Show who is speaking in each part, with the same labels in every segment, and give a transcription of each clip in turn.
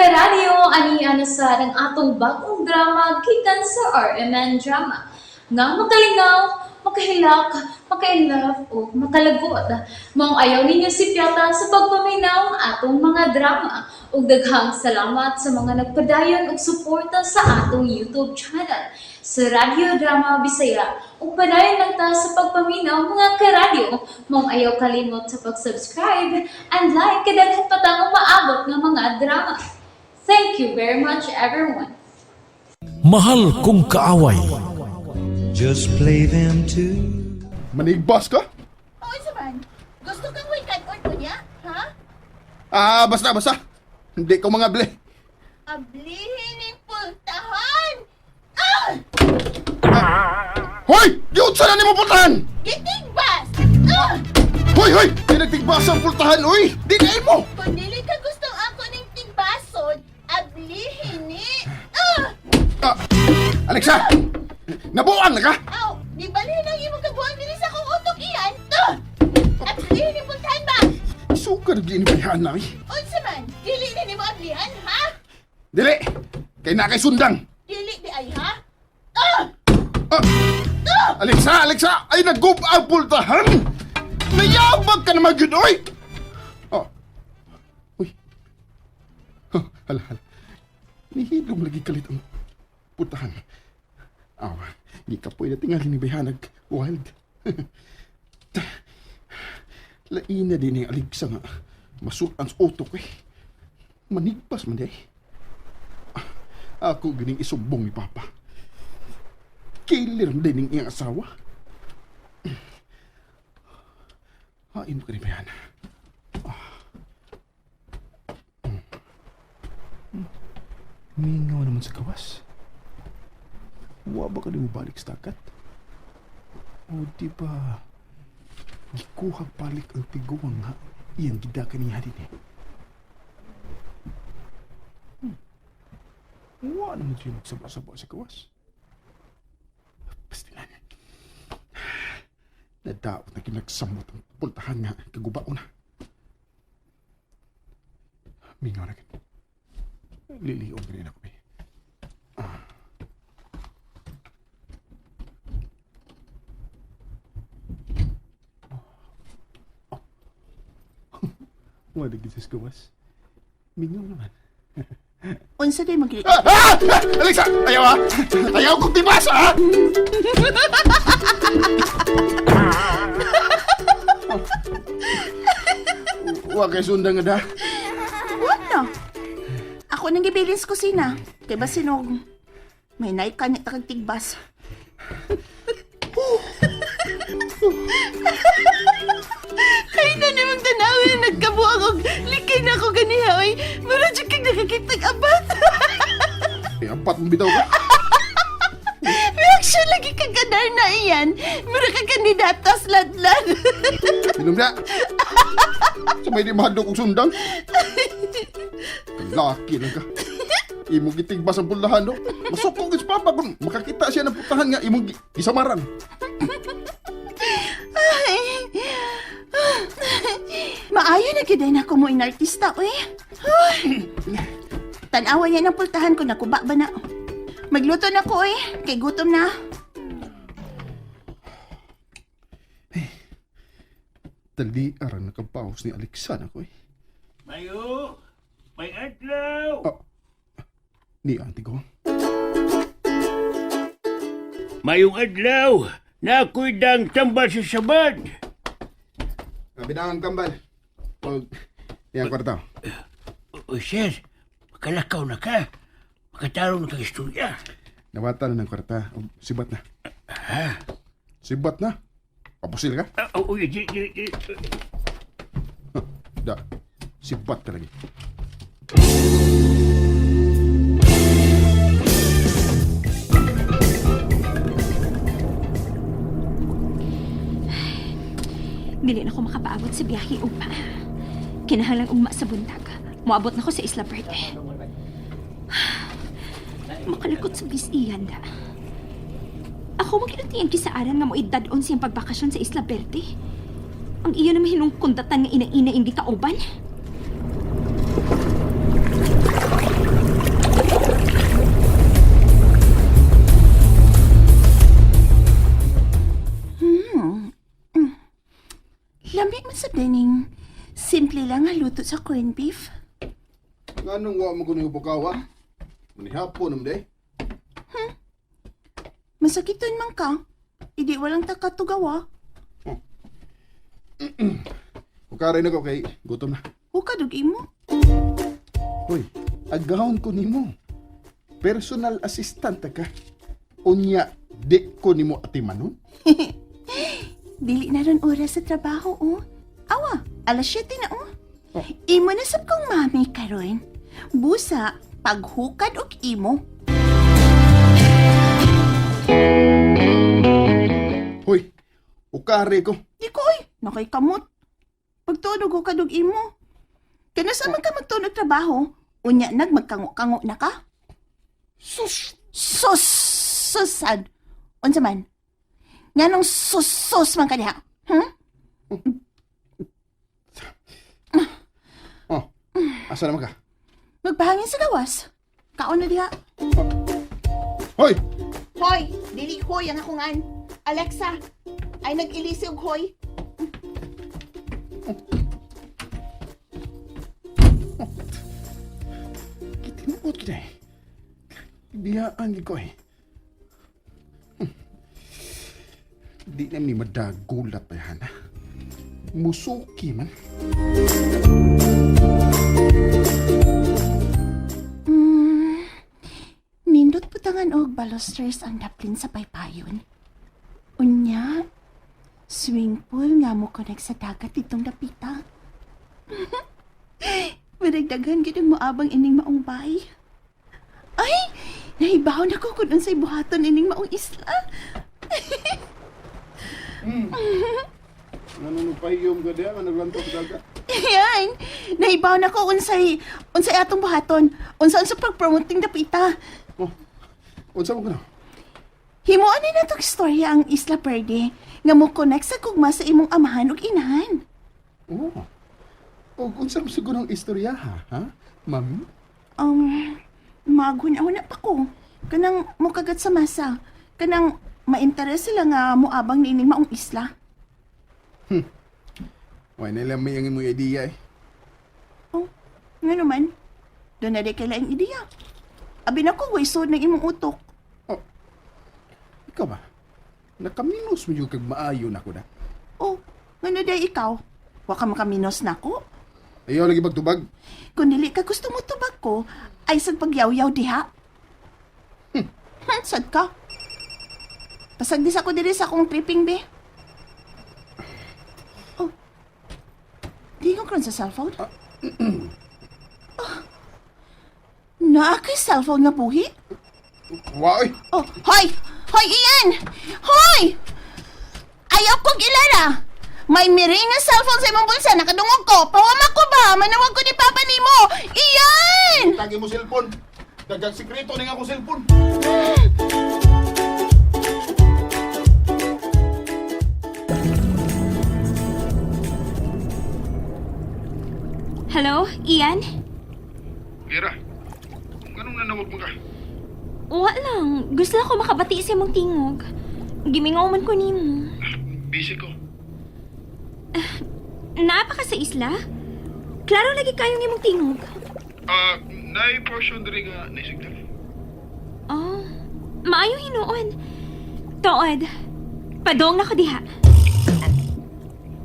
Speaker 1: Karadyo, ani na sa ang atong bagong drama gikan sa RMN Drama. Nga makalingaw, makahilak, makainlove o makalagot. Maong ayaw ninyo si Piata sa pagpaminaw ang atong mga drama. Ug daghang salamat sa mga nagpadayon og suporta sa atong YouTube channel sa Radyo Drama Bisaya. Ug padayon lang ta sa pagpaminaw, mga karadyo. Maong ayaw kalimot sa pag-subscribe and like kay daghan pa tang umaabot nga mga drama. Thank you very much, everyone.
Speaker 2: Mahal kong kaaway.
Speaker 3: Just play them too.
Speaker 4: Manigbas ka?
Speaker 5: Oo, man. Gusto kang weekend on ko niya? Ha?
Speaker 4: Ah, basta, basta. Hindi ko mga ble.
Speaker 5: Ablihin yung pultahan! Ah!
Speaker 4: Hoy! Yun sana ni mo pultahan!
Speaker 5: Gitigbas! Ah!
Speaker 4: Hoy, hoy! Di nagtigbas ang pultahan, uy! Di na mo!
Speaker 5: Kung dili ka gustong ako ning tigbason, ablihin ni! Ah!
Speaker 4: Ah, Alexa! Nabuang na ka?
Speaker 5: Aw! Di balhin ang imong kabuang dili sa akong utok iyan! Ah! Ablihin yung pultahan ba?
Speaker 4: Suka na ginibayaan na, eh.
Speaker 5: Unsa man? Dili na nimo ablihan, ha?
Speaker 4: Dili! Kay na kay sundang!
Speaker 5: Dili di ay, ha? Ah!
Speaker 4: Ah! Alexa, Alexa! Ay, nagub ang pultahan! Nayabag ka naman yun, oy! Oh. Uy. Huh, hala, hala. Nihilom lagi kalit ang pultahan. Awa, di ka pwede tingali ni Bayhanag. Wild. Laina din yung Alexa nga. Masutan sa utok eh. Manigpas man di eh. Ah, ako gining isumbong ni Papa. Killer din ang iyang asawa. Hain mo ka ni Bayana. Mingaw naman sa gawas. Wa ba ka di mo balik sa dagat? O di ba gikuha balik ang tiguang nga iyang gidaka niya din eh. Wa naman siya magsaba-saba sa gawas. Pastilan. Nadaot na kinagsamot ang pultahan nga kagubao na. Mingaw na gid. Liliom rin ako eh. Ah. Oh. Wala gid sa gawas. Mingaw naman.
Speaker 5: Unsa day mag
Speaker 4: Ah! Ah! Ah! Alexa! Ayaw ah! Ayaw kong tibas ah! Wa kay sundang nga da.
Speaker 5: What no? Ako nang gibilin sa kusina. Kay ba sinog? May naik ka niya kag tigbas. Ay na namang tanawin, nagkabuang og likay na ako ganiha, oy. Mura jud kag nakakitag abat.
Speaker 4: Eh, apat mong bitaw ka.
Speaker 5: Reaction lagi kag ganar na iyan. Mura kag kandidato sa ladlad.
Speaker 4: Inom na. Sabay di mahadlok og sundang. Laki lang ka. Imong gitigbas ang pultahan, no? Masukong gid si Papa kung makakita siya ng pultahan nga imong gisamaran.
Speaker 5: Ay. Maayo na gid na ako mo inartista, oy. Ay. Tan-awa niya ng pultahan ko nakuba ba na. Magluto na ko, oy. Kay gutom na.
Speaker 4: Dali aran nakabawas ni Alexa na ko eh.
Speaker 6: Mayo, may adlaw.
Speaker 4: Oh. Ni auntie ko.
Speaker 6: Mayong adlaw, na ako'y dang tambal sa sabad.
Speaker 4: Binangang kambal. Pag niyang kwarta.
Speaker 6: O, sir, makalakaw na ka. Makatarong na kang istorya.
Speaker 4: Nawata na ng kwarta. O, sibat na.
Speaker 6: Ha?
Speaker 4: Sibat na. Papusil ka?
Speaker 6: Ah, oh, uy, di, di, di.
Speaker 4: Huh, Da. Sibat ka lagi.
Speaker 7: Dili na ko makapaabot sa biyahe ugma. Kinahanglang ugma sa buntag. Moabot na ko sa Isla Verde. Makalakot sa bisiyan da. Ako maginuntian kisaaran nga mo idadon siyang pagbakasyon sa Isla Verde. Ang iyo na mahinungkundatan nga ina-ina hindi kauban.
Speaker 5: sa corned beef.
Speaker 4: Nganong wa mo kuno bukaw ha? Manihapon naman day.
Speaker 5: Masakiton man ka. Idi walang takatugawa.
Speaker 4: Ukaray na ko kay gutom na.
Speaker 5: Hukad og imo.
Speaker 4: Hoy, agahon ko nimo. Personal assistant ta ka. Unya, di ko nimo atimanon.
Speaker 5: Dili na ron oras sa trabaho, oh. Awa, alas 7 na, oh. Imo na sab kong mami karon. Busa, paghukad og imo.
Speaker 4: Hoy, ukari ko.
Speaker 5: Di ko, oy. Nakay kamot. Pagtunog hukad og imo. Kanasa man ka magtunog trabaho, unya nag magkango-kango na ka.
Speaker 4: Sus!
Speaker 5: Sus! Susad. Unsa man? Nganong sus-sus man ka diha?
Speaker 4: Oh, asa naman ka?
Speaker 5: Magpahangin sa gawas. Kaon na diha.
Speaker 4: Hoy!
Speaker 5: Hoy, dili hoy ang akungan. Alexa, ay nag-ilisi og hoy.
Speaker 4: Kitinuot kita eh. Biyaan gid ko eh. Di na ni madagulat pa yan ha. Musuki man.
Speaker 5: Nindot putangan og balusters ang daplin sa paypayon. Unya, swimming pool nga mo connect sa dagat itong dapita. Maragdaghan gid ang moabang ining maong bay. Ay, nahibaw na ko kung unsay buhaton ining maong isla.
Speaker 4: Nanunupayom ka diya, naglanto sa dagat.
Speaker 5: Ayan, nahibaw na ko unsay unsay atong buhaton, unsa unsa pag-promoting dapita.
Speaker 4: Oh, unsa mo kuno?
Speaker 5: Himuon ni natong istorya ang Isla Verde nga mo connect sa gugma sa imong amahan ug inahan.
Speaker 4: Oh. Og unsa mo siguro ang istorya ha? Ha? Mami?
Speaker 5: Maghuna-huna pa ko. Kanang mukagat sa masa. Kanang ma-interest sila nga moabang niining maong isla.
Speaker 4: Way na lang may ang imong idea eh.
Speaker 5: Oh, nga naman. Doon na di kay laing ideya. Abi na ko, way sud ng imong utok.
Speaker 4: Oh. Ikaw ba? Nakaminos mo yung kag maayo na ko na.
Speaker 5: Oh, nga na day ikaw. Wa ka makaminos na ko.
Speaker 4: Ayaw lagi pagtubag.
Speaker 5: Kung dili ka gusto mo tubag ko, ay sad pagyaw-yaw diha. Sad ka. Pasagdis ako diri sa akong tripping, be. Oh. Di ko karon sa cellphone? Oh. Naa kay cellphone nga buhi?
Speaker 4: Wa oy.
Speaker 5: Oh, hoy! Hoy, Ian! Hoy! Ayaw kong ilara! May miring nga cellphone sa imong bulsa, nakadungog ko. Pawama ko ba? Manawag ko ni Papa nimo. Ian!
Speaker 4: Tagi mo cellphone. Dagang sikreto ning akong cellphone.
Speaker 7: Hello, Ian?
Speaker 4: Lira. Kung anong nanawag mo ka?
Speaker 7: Wa lang. Gusto lang ko makabati sa imong tingog. Gimingaw man ko nimo.
Speaker 4: Busy ko.
Speaker 7: Naa pa ka sa isla? Klaro lagi kayong imong tingog.
Speaker 4: Ah, naay portion diri nga na signal.
Speaker 7: Oh, maayo hinuon. Tuod. Padong na ko diha.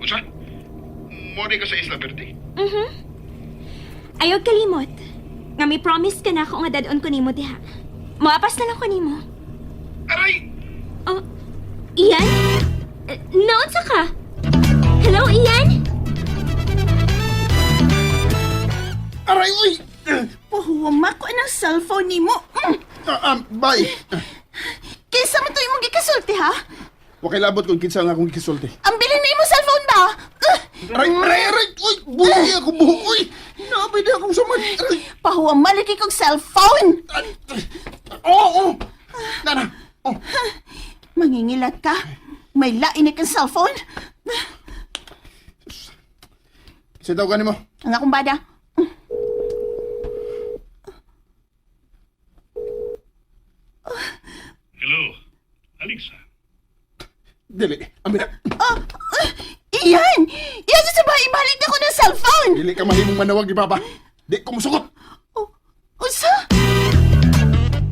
Speaker 4: Unsa? Mo ka sa Isla Verde.
Speaker 7: Ayaw kalimot. Nga may promise ka na ako nga dadon ko nimo diha. Moapas na lang ko nimo.
Speaker 4: Aray!
Speaker 7: Oh, Ian? Naunsa ka? Hello, Ian?
Speaker 4: Aray uy!
Speaker 5: Pahuwama ko ang cellphone nimo.
Speaker 4: Bye.
Speaker 5: Kinsa man to imong gikasulti ha?
Speaker 4: Wa kay labot kung kinsa nga akong gisulti.
Speaker 5: Ang bilin na imong cellphone ba?
Speaker 4: Aray, aray, aray! Uy, buhi ako buhok, uy! Naabay na akong samad. Aray!
Speaker 5: Pahuwama lagi kog cellphone.
Speaker 4: Oo, oh, oh. Nana, oh.
Speaker 5: Mangingilat ka. May lain na kang cellphone.
Speaker 4: Sa tawag mo.
Speaker 5: Ang akong bada.
Speaker 8: Hello, Alexa.
Speaker 4: Dili, amina.
Speaker 5: Oh, Iyan! Iyan sa sabay, ibalik na ko ng cellphone!
Speaker 4: Dili ka mahimong manawag ni Papa. Di ko musugot.
Speaker 5: Oh, unsa?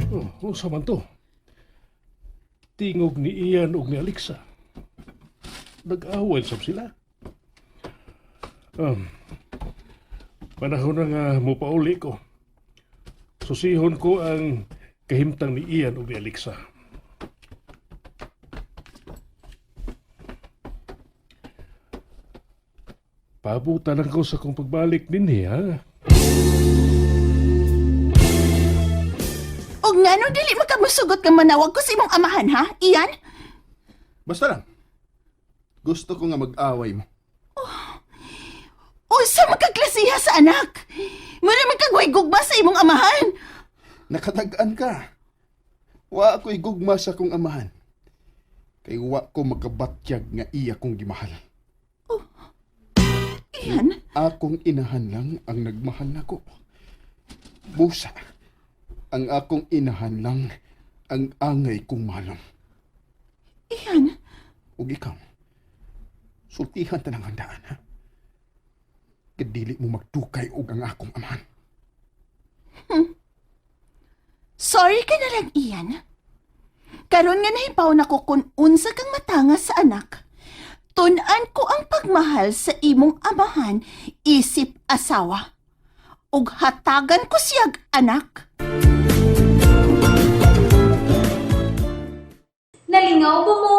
Speaker 8: Oh, unsa man to? Tingog ni Ian ug ni Alexa. Nag-away sab sila. Panahon na nga mopauli ko. Susihon ko ang kahimtang ni Ian ug ni Alexa. Pabutan lang ko sa kong pagbalik dinhi, ha?
Speaker 5: Og ngano dili makamusugot nga manawag ko sa imong amahan ha? Ian?
Speaker 4: Basta lang. Gusto ko nga mag-away mo.
Speaker 5: Unsa makaklasiha sa anak? Mura man kag way gugma sa imong amahan.
Speaker 4: Nakatag-an ka. Wa ako'y gugma sa kong amahan. Kay wa ko makabatyag nga iya kong gimahal.
Speaker 5: Ian,
Speaker 4: Akong inahan lang ang nagmahal nako. Busa, ang akong inahan lang ang angay kong mahalon.
Speaker 5: Ian,
Speaker 4: Ug ikaw, sultihan ta ng handaan, ha? Kadili mo magtukay og ang akong amahan.
Speaker 5: Sorry ka na lang, Ian. Karon nga nahipaw na ko kung unsa kang matanga sa anak. Tun-an ko ang pagmahal sa imong amahan isip asawa. Ug hatagan ko siyag anak.
Speaker 1: Nalingaw ba mo?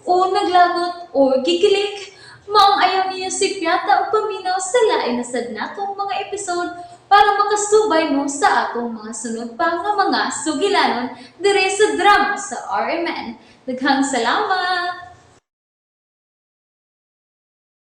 Speaker 1: O naglagot o gikilig? Maong ayaw niyo si Piata o paminaw sa lain na sad natong mga episode para makasubay mo sa atong mga sunod pa nga mga sugilanon dire sa drama sa RMN. Daghang salamat!